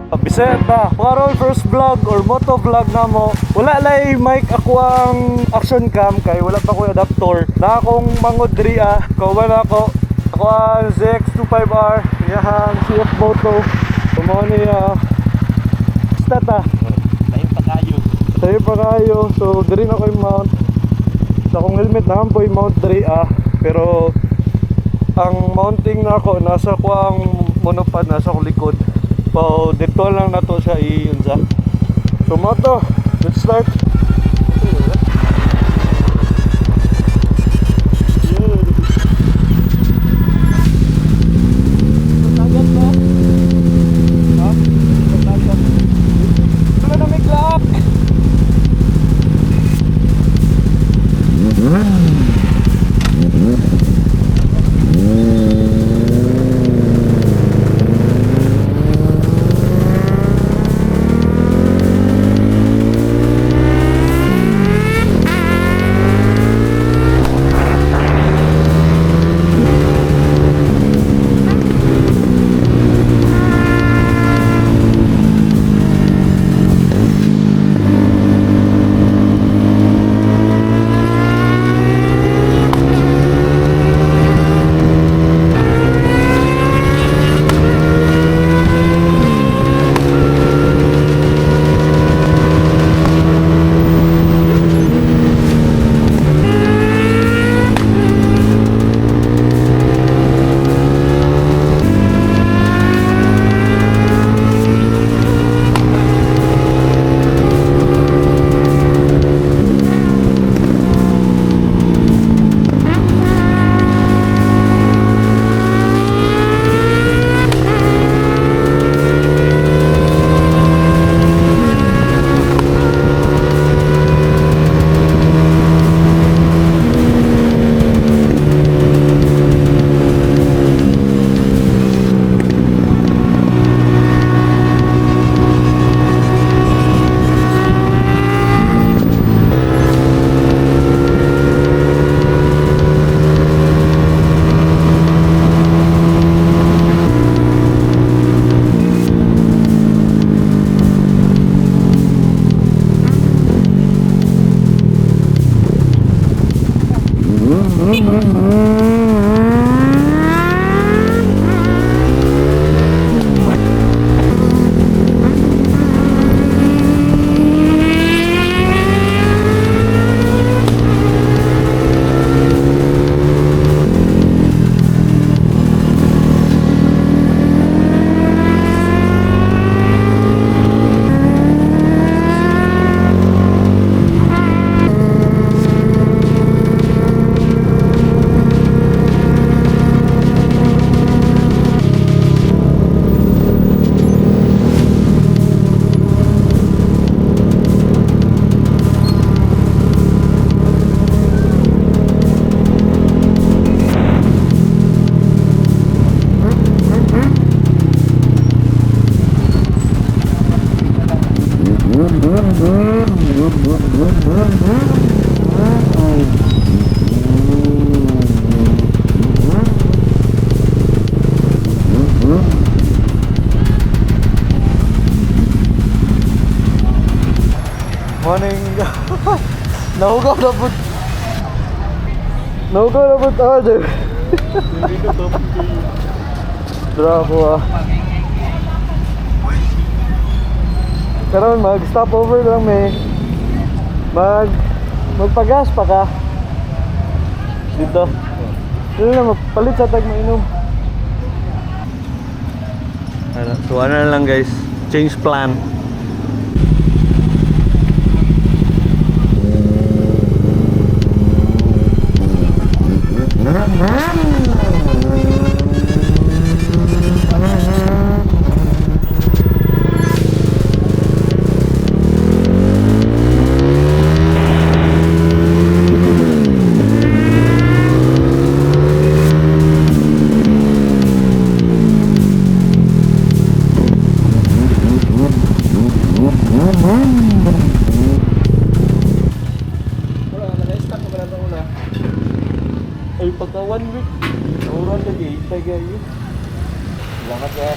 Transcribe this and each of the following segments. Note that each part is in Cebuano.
Bisaya ta. Karon first vlog or moto vlog namo. Wala lay mic ako ang action cam kay wala pa ko'y adapter. Na akong mangod diri ah. Kauban ako. Ako ang ZX25R, iyahang CF Moto. Tumo niya. Basta ta. Tayo pa kayo. Tayo pa kayo. So diri na ko yung mount. Sa akong helmet na po yung mount diri ah. Pero ang mounting na ako nasa ko ang monopod, nasa ko likod. Pa dito lang na to siya i-unsa. So moto, let's start. Tagat ba? Ha? Tagat. Wala na may klaak. Morning. Nahugaw na po. Nahugaw na po tayo. Draco ah. Karon mag stopover lang may. Magpagas pa ka. Dito. Dito na magpalit sa tag mainom. Ano, so ano na lang guys, change plan. Wala na, na-stuck na pala una. Ay, pagka one week, nauran lagi, tagay yun. Salamat ya.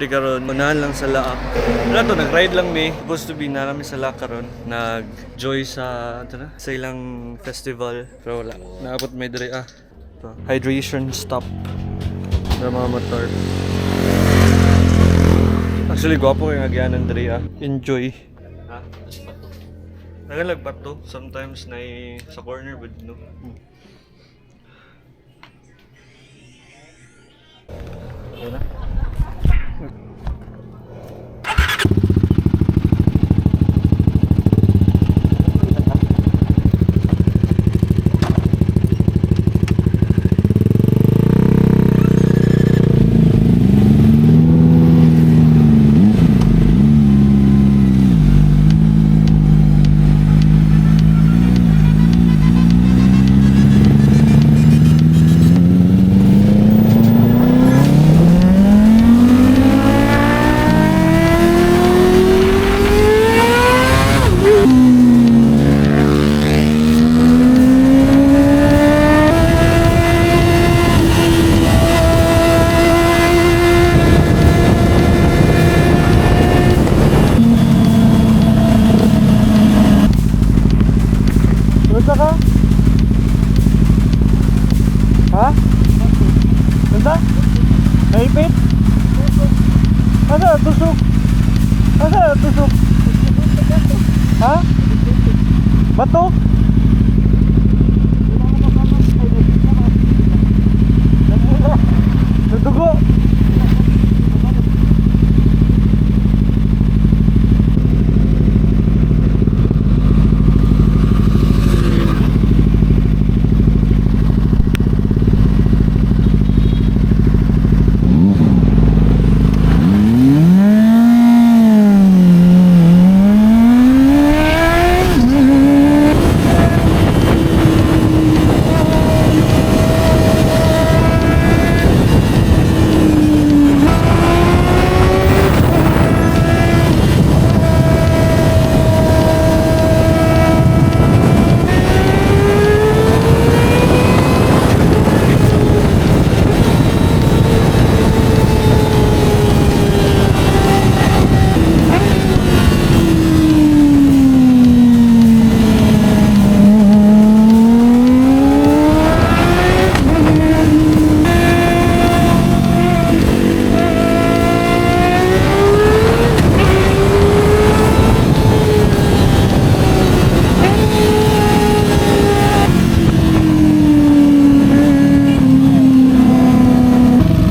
diri karon. Unahan lang sa laak. Wala to, nag-ride lang mi. Supposed to be na namin sa laak karon. Nag-joy sa ano na, sa ilang festival. Pero wala. Naabot may diri ah. Ito. Hydration stop. Sa mga motor. Actually, gwapo yung agyanan diri ah. Enjoy. Ha? Nagalagbat to. Sometimes na sa corner but no. Okay na. Kumusta ka? Ha? Kumusta? Naipit? Asa? Tusok? Asa? Tusok? Ha? Bato? Nadugo?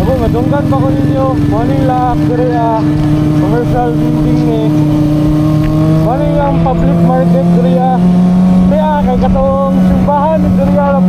Ako, madunggan pa ko ninyo. Morning lang, diri ah. Commercial building ni. Morning lang, public market diri ah. Diri ah, kay katong simbahan diri ah,